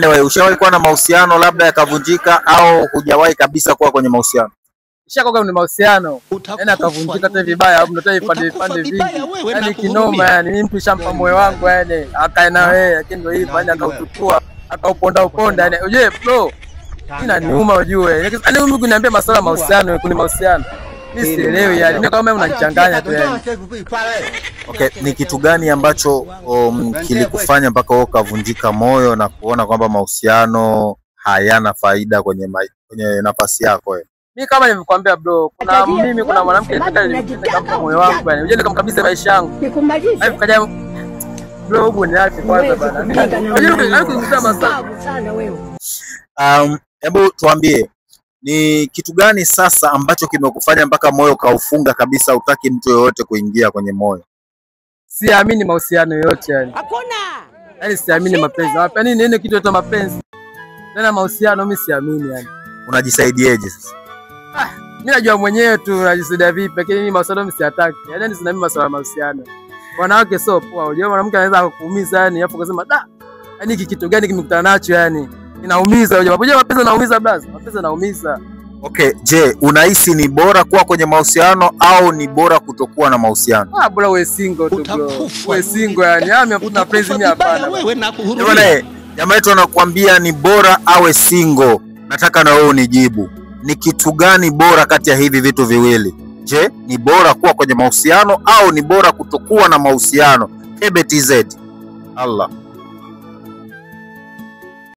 Wewe ushawahi kuwa na mahusiano labda yakavunjika au hujawahi kabisa kuwa kwenye mahusiano? Nishakuwa kwenye mahusiano. Yaani akavunjika tena vibaya, au mnatoa vipande vipande vingi. Yaani kinoma, yani mimi mtu shampa moyo wangu yani akae na wewe, lakini ndio hivyo yani akauchukua, akauponda uponda yani. Ujue bro, inaniuma ujue. Yaani mimi kuniambia masuala ya mahusiano, kuna mahusiano. Mimi sielewi yani, mimi kama unanichanganya tu yani. Okay, ni kitu gani ambacho kilikufanya mpaka wewe ukavunjika moyo na kuona kwamba mahusiano hayana faida kwenye nafasi yako wewe? Mimi kama nilivyokuambia bro, kuna mimi kuna mwanamke nikampa moyo wangu yani. Unajua nikamkabidhi maisha yangu. Nikumalize. Hapo kaja bro, huko ni aje kwanza bana. Unajua kusema sana wewe. Hebu tuambie ni kitu gani sasa ambacho kimekufanya mpaka moyo kaufunga kabisa, utaki mtu yoyote kuingia kwenye moyo? Siamini mahusiano yoyote yani. Hakuna. Yaani siamini mapenzi. Yaani nini kitu cha mapenzi? Tena mahusiano mimi siamini yani. Unajisaidieje sasa? Mimi najua mwenyewe tu najisaidia vipi, lakini mimi mahusiano mimi siyataki. Yaani sina mimi masuala ya mahusiano. Wanawake sio poa. Unajua mwanamke anaweza kukuumiza yani, hapo kusema da. Yaani hiki kitu gani kimekutana nacho yani? Inaumiza unajua. Unajua mapenzi yanaumiza blaza. Mapenzi yanaumiza. Okay, je, unahisi ni bora kuwa kwenye mahusiano au ni bora kutokuwa na mahusiano? Ah, bora uwe single tu bro. Uwe single yani. Mimi hakuna penzi mimi hapana. Wewe na kuhurumia. Bwana, jamaa yetu anakuambia ni bora awe single. Nataka na wewe unijibu. Ni kitu gani bora kati ya hivi vitu viwili? Je, ni bora kuwa kwenye mahusiano au ni bora kutokuwa na mahusiano? Kebe TZ. Allah.